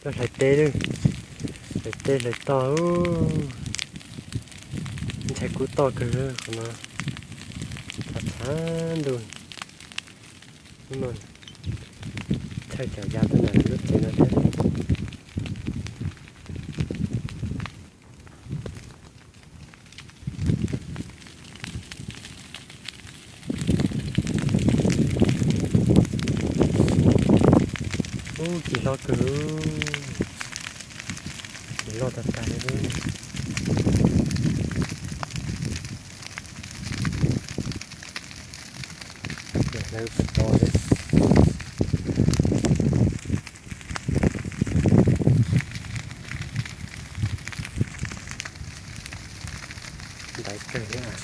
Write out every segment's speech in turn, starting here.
Coj hlais teb lawm, hlais teb hlais toj, ntshai kub toj kawg qhov no, txhav txhav ntuj. Hnub no txhawj tsam ya tuaj nram lub tsev no thiab. Ub, ci hlob kawg, ci loj tag tag li. Hlawv puas tau li. Ntaiv kawg thiab.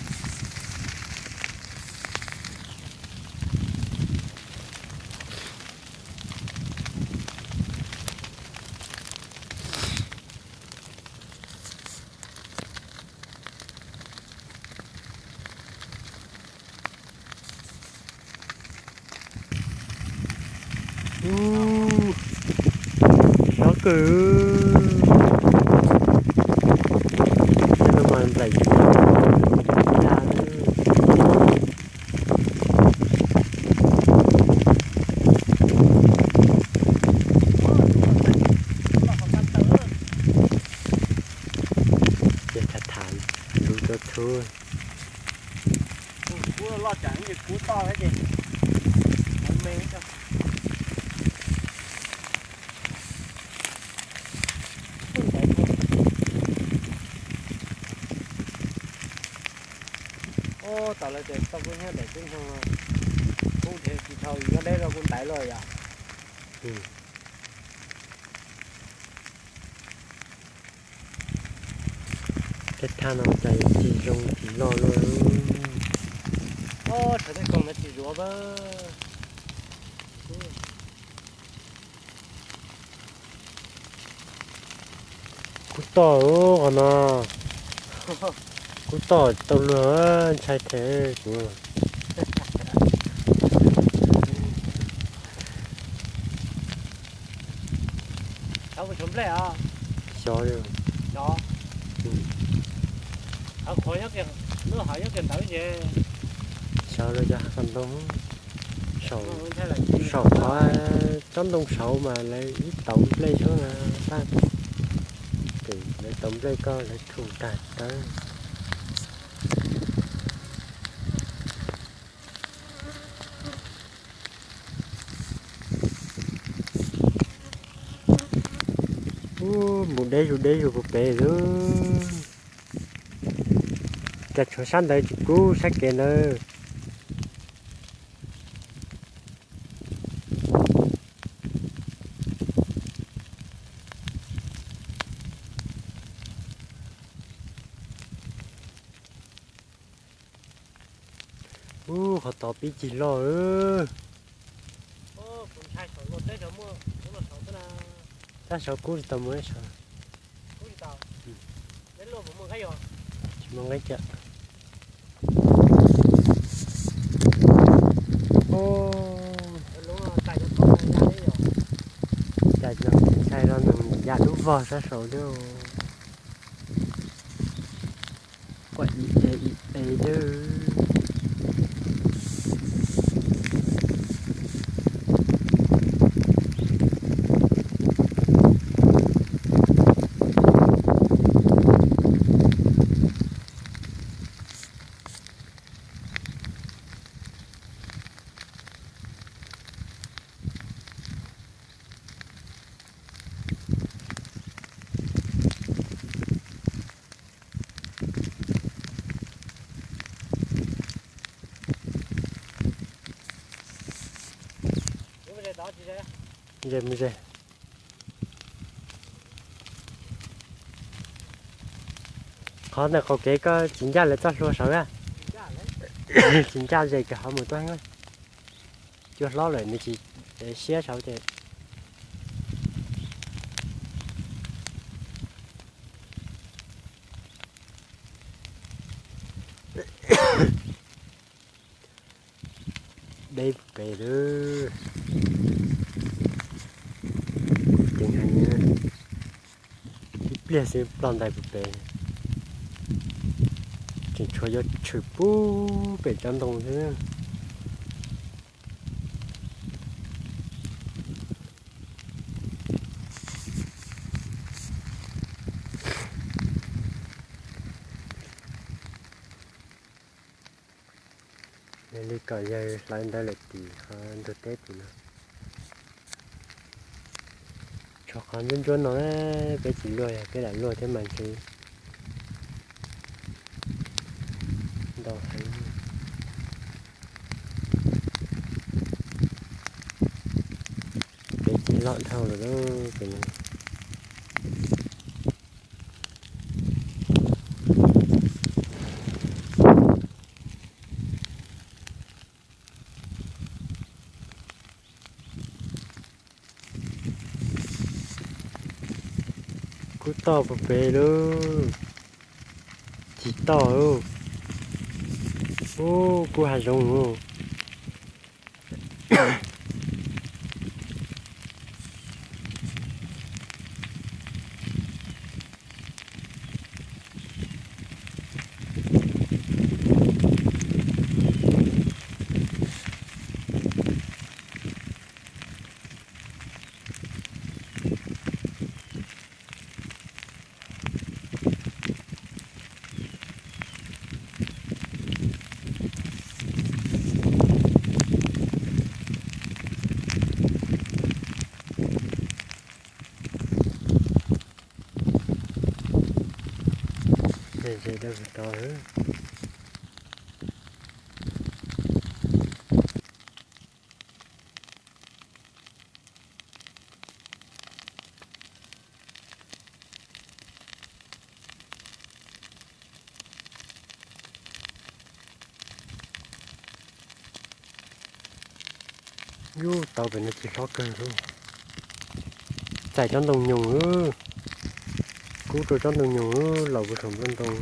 Ub, hlob kawg. Tej no mas nplaim tsis tau. Ces tham tham lus rau txhua. Kuv loj tsam kuv toj thiab ces kuv me. Ub, tas lawm ces tau kuv nyob daim tub nyoog, kuv dhia tsis dhau nyob deb rau kuv ntaiv lawm yom. Tej thaj no cas yuav ci zoo ci loj luaj. Ob, tshav tej koog no tsis zuav pab. Kub toj qhov no, kub toj tau luag ntshai thiab kuv. Xyov, xyov, lub hauv nyob kiag ntawd ces xyov los yog hais qhov ntoo, saum, saum qhov tsob ntoo saud mas lawv ib tauv nplej xwb na, tab sis lawv tauv nplej koj lawv thu tag tawv. Ub, mus deb zus deb zus puag pem xwb. Cas tshuav sab ntawd tsis kub sab kev ntawd. Ub, qhov tod pib cig loj. Tab saud kub tsis tau mus ib saud. Tsis muaj nqeeb kiag. Cas no ntshai no nws ya lub vog sab saud thiab. Quaj ib e ib e thiab. Ze mus ze. Qhov ntawm qaum kev koj tsis ncaj lawv txoj hlua saud a? Tsis ncaj, ze kiag qhov mus tuaj heev. Cua hlob lawm nws tsis siab saud ces. Deb pem lawm. Ceev heev. pliag xwb ploj ntais pem pem. Tseem tshuav yuav tshwm pub pem tsob ntoo xwb. Yog li kom yawg hlawv ntawd lawm tim qhov ntug teb tim no. Tshuav qhov ntsuab ntsuab no, peb tsis luaj, yog peb lam luaj thiab mas ntshe ntau heev. Peb cig loj dhau lawm lauj, pem no. Kub toj puag pem lauj, cig toj lauj. Ub, kub hav zoov lauj. Ze ze dawb huv tod. Yus tau pem no cig hlob kawg lauj. Txais tsob ntoo nyoos, kub rau tsob ntoo nyoos laus puag saum nplooj ntoo.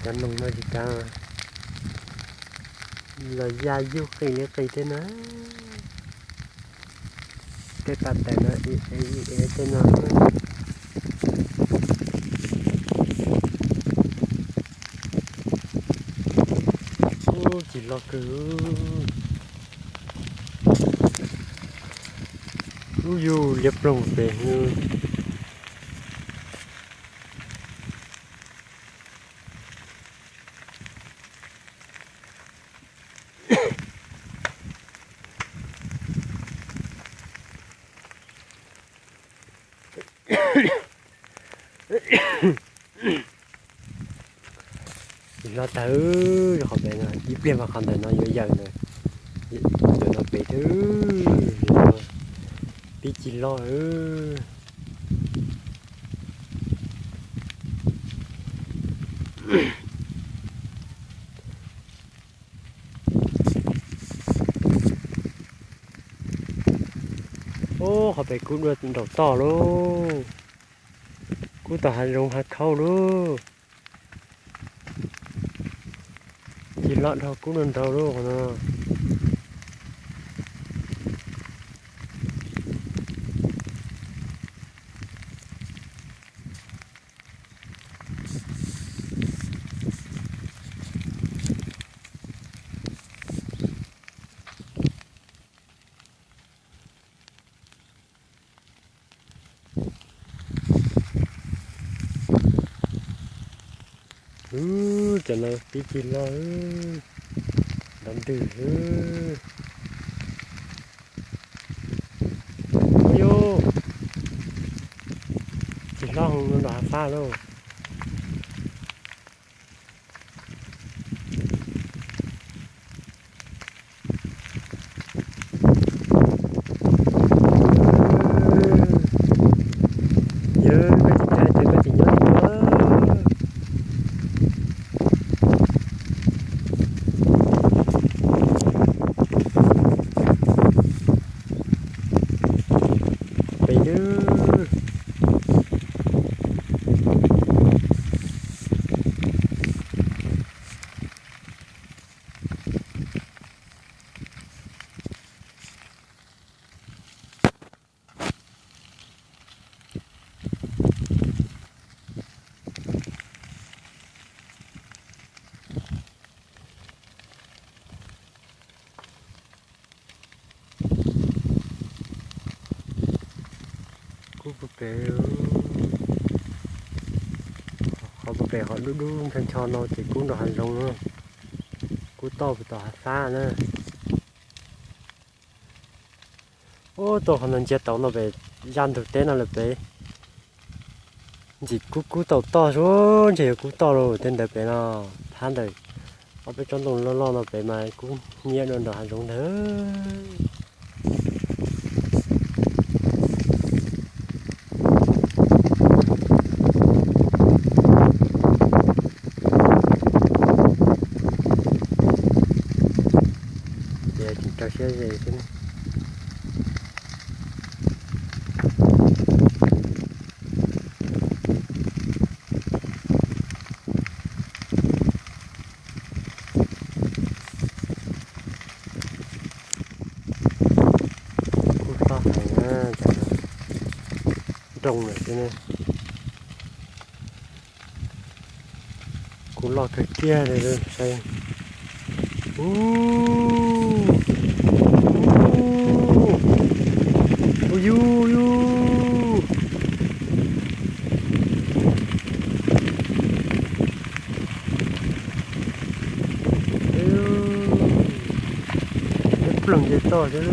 Cov noog no tsis tas los ya yug qis li qis tej no. Tej pas tawm no ib ev ib ev tej no. Ub, cig loj kawg. Ub, yus liab ploog pem. Cig loj tag, qhov pem no ib pliag mas qhov ntawm no yuav yaws ntawm no pem thiab. Pib cig loj. Ub, qhov pem kub dua nraum toj lauj. Kub tom hav zoov hav khaub lauj. Cig loj dhau kub dua nraud lauj qhov no. Ub, cov no pib cig loj, nrov ntwg. Yus, cig hlob hwv nram hav fab lauj. Yog koj tsis tsa ces koj tsis nyob li no. Kub puag pem, qhov puag pem qhov dub dub ncho ncho no ces kub nram hav zoov na, kub toj puag tom hav fab na. Ub, tau qhov no ntsia tau no pem zaj ntug teb no lawm pem, ntxim kub kub tau toj, ntshe yuav kub toj lawm tej ntawd pem no, thab ntawm ob peb tsob ntoo loj loj no pem mas kub hnyiab dua nram hav zoov ntawd. Ces tseem rau siab ze xwb. Kub toj heev na, nroo lawm xwb ne. Kub loj kawg kiag li. Ub, ub, ub, yus, yus. Nyob ploog nce toj thiab.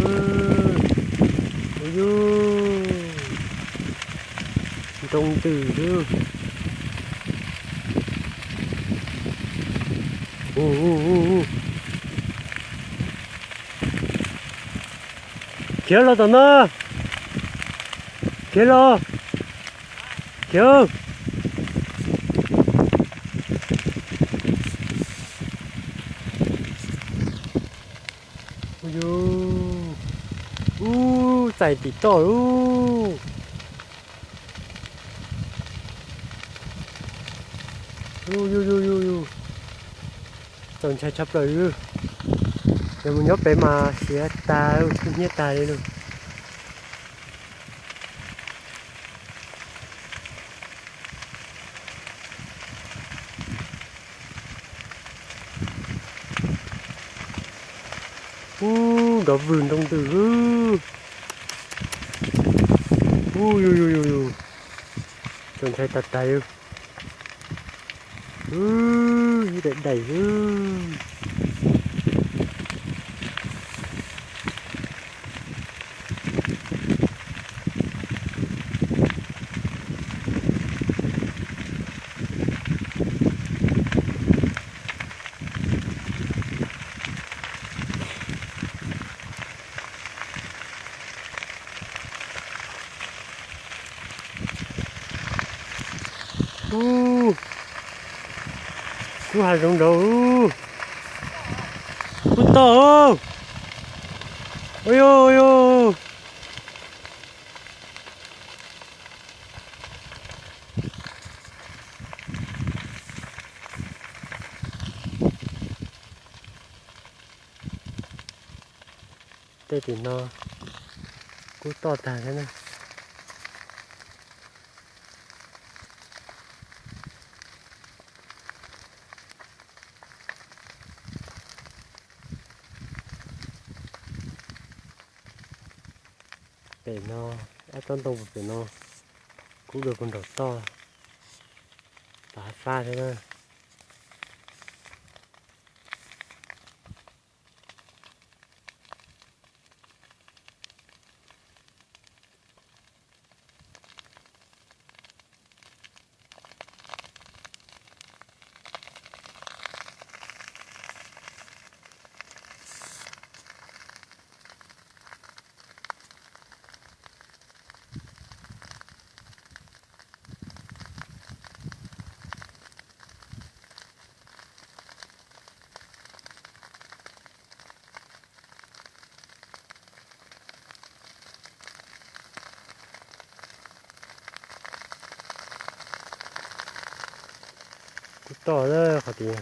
Ub, yus, nroo ntws xwb. Ub, ub, ub, ub. Khiav los tom no. Khiav los. Khiav. Ub, yus, ub, txais tim toj lawm. Ub, yus, yus, yus, yus, txaus ntshai tshaj plaws li. Yog mus nyob pem mas siav tag, kub hnyiab tag li lawm. Ub, nrov vwg nroo ntws. Ub, yus, yus, yus, yus, txaus ntshai tag tag li. Ub, ib daim daim xwb. Ub, kub hav zoov nraud. Kub toj. Ua yus, ua yus. Tej tim no kub toj tag thiab na. Pem no, ob tsob ntoo pem no kub dua puag nraum toj, tom hav fab thiab na. Kub toj lawm qhov tid.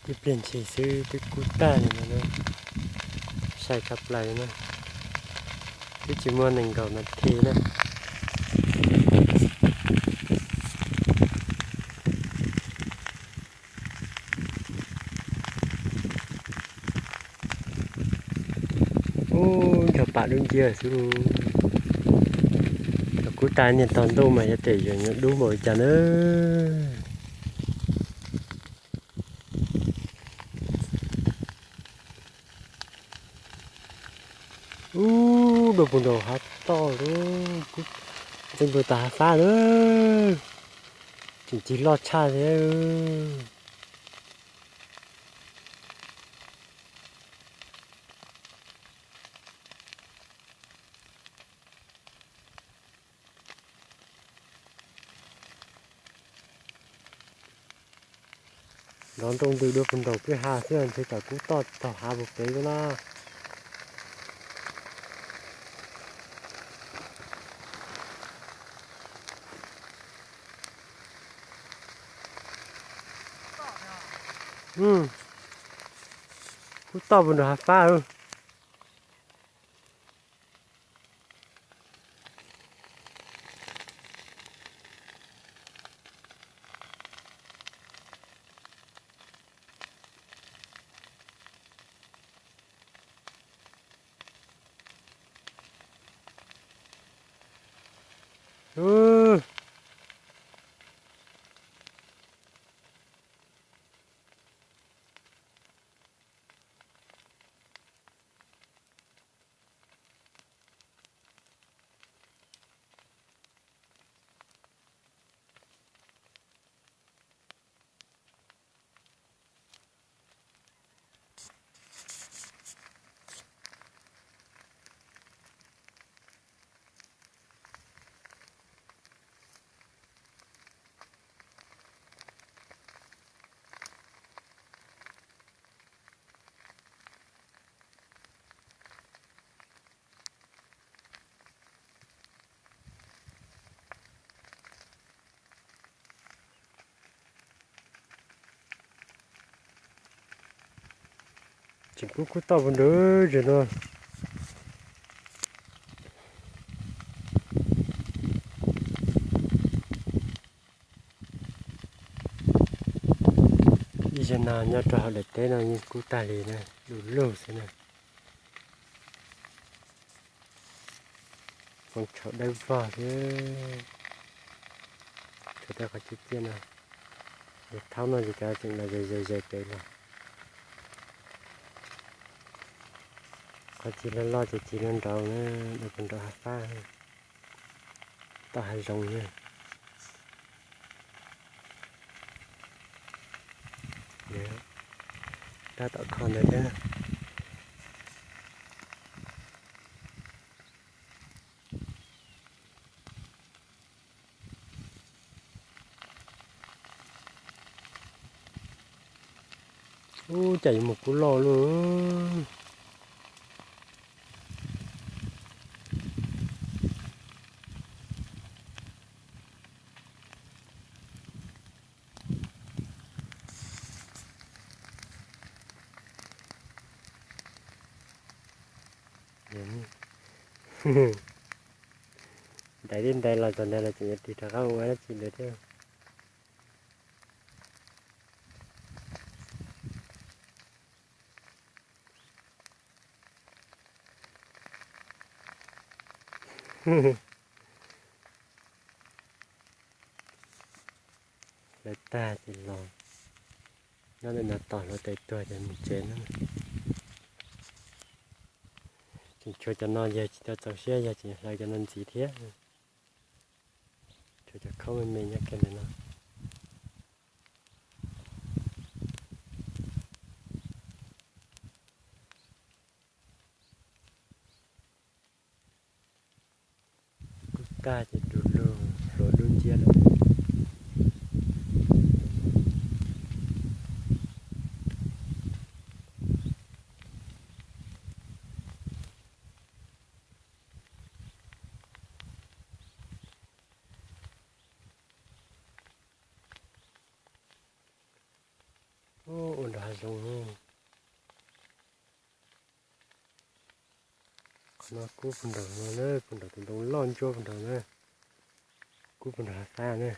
Ib pliag ntshis xwb twb kub tag li no na, sai tshaj plaws li na. Twb tsis muaj nees nkaum nas this na. Ub, nrog pam dub nciab xwb. Thaum kub tag niag tog ntuj mas yog tej zaum yuav dub npaum li cas na. Ub, dua puag nraum hav toj lawm, txeeb dua tag hav fab lawm, tseem cig loj tshaj thiab. Nrov nroo ntws dua puag nraum kwj ha xwb ntshe tsam kub toj taug hav puag pem lawm na. Kub toj puag nraum hav fab lawm. Tseem kub kub toj puag nraum zem no. Ib zaug no nyob rau hauv daim teb no yeej kub tag li na, du lug xwb na. Hmoov tshauv dawb vog thiab. Tshuav tej qhov ciaj ciaj no, yog thaub no ces cov tseem los zais zais zais pem los. Qhov cig loj loj ces cig nraud nraud na, dua puag nraum hav fab, toj hav zoov na. Rab tom kho ntawd thiab. Ub, cas yuav mus kub loj luaj. Ntais li ntais los txog ntais los tseem yuav tig rov qab mus ua dab tsi ntawd thiab. Hlawv tag ces los nyob ntawm no tos hluav taws tuag ces mus tsev na. Tseem tshuav cov no yawg tsis tau txaus siab yawg tseem hlawv cov no ntxiv thiab. Tshuav cov khaub me me nyob kiag ntawm no. Kub tag ces du lug hluav dub nciab lawm. Ua nrog hav zoov. No kub puag nraum no na, puag nraum tus ntoo loj ntsuab puag nraum na, kub puag nraum hav fab na.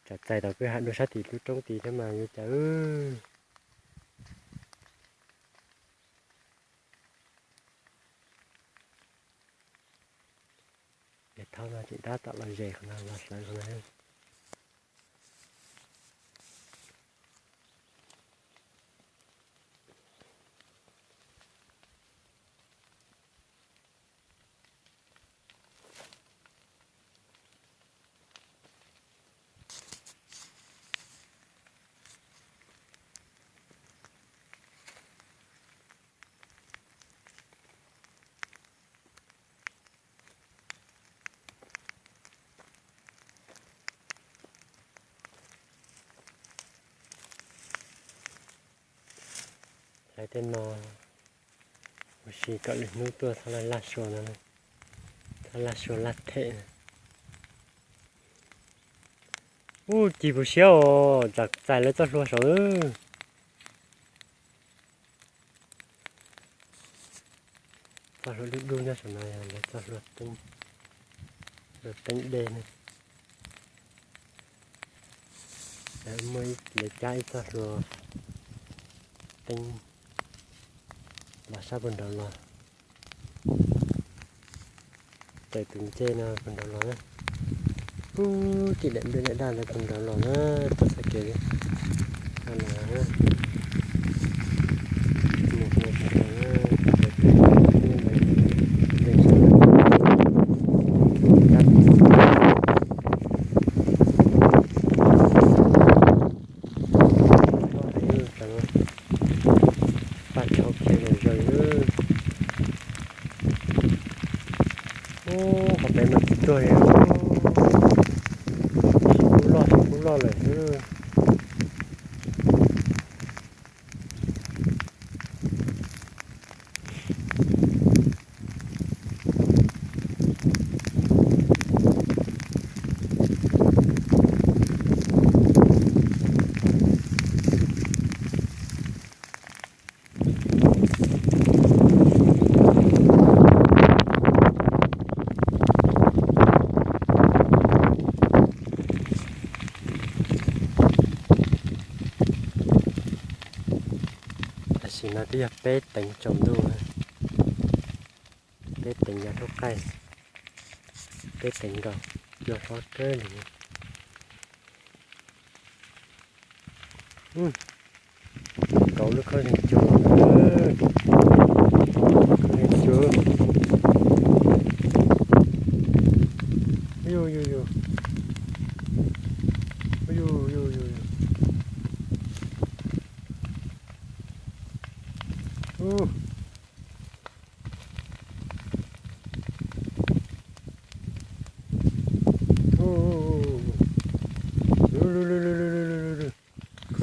Tsam txais tau peb hav dua sab tim lub roob tid thiab mas yuav cas. Ces thaum no tseem tab tom los ze qhov no los hlawv qhov no. Hlais tej no ua si kom lwm hnub tuaj txhob laj laj sua no, txhob laj sua laj them. Ub, ci puv siab os, tsam txais lawv txoj hlua saud. Txoj hlua dub dub nyob saum no yog lawv txoj hlua teeb, hlua teeb dej ne. Lawv muaj ib, lawv cab ib txoj hlua teeb los sab puag nraud los. Raws tus ncej no puag nraud los na. Ub, tim daim nplej daim daj ntawd puag nraud los na, tuaj txoj kev no na. Mus puag nraud na, raws tus ncej no, ncej sab nraud. Paj tshauv kiag zom zaws. Ub, qhov pem mas tsis tuag li. Sib kub loj, sib kub loj lawm xwb. Tam sim no twb yog peb teev tsaus ntuj, peb teev yav lub qaij, peb teev nkaus, cua hlob kawg li. Kauv lub khaub zeeg cua, khaub zeeg cua. Yus yus yus, yus yus yus. Khaub zeeg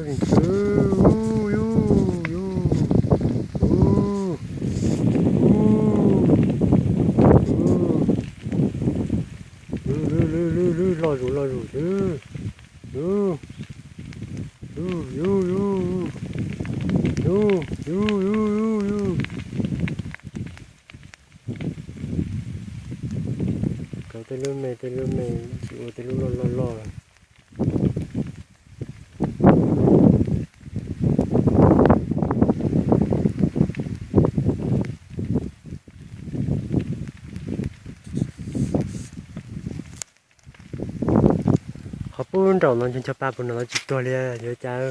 cua, yus yus yus. Loj zus loj zus xwb. Yus yus yus yus, yus yus yus yus. Kauv tej lub me tej lub me tsis ua tej lub loj loj loj. Qhov pub nraum no ncho ncho pa puag nraum no tsis tuag li, yuav cas.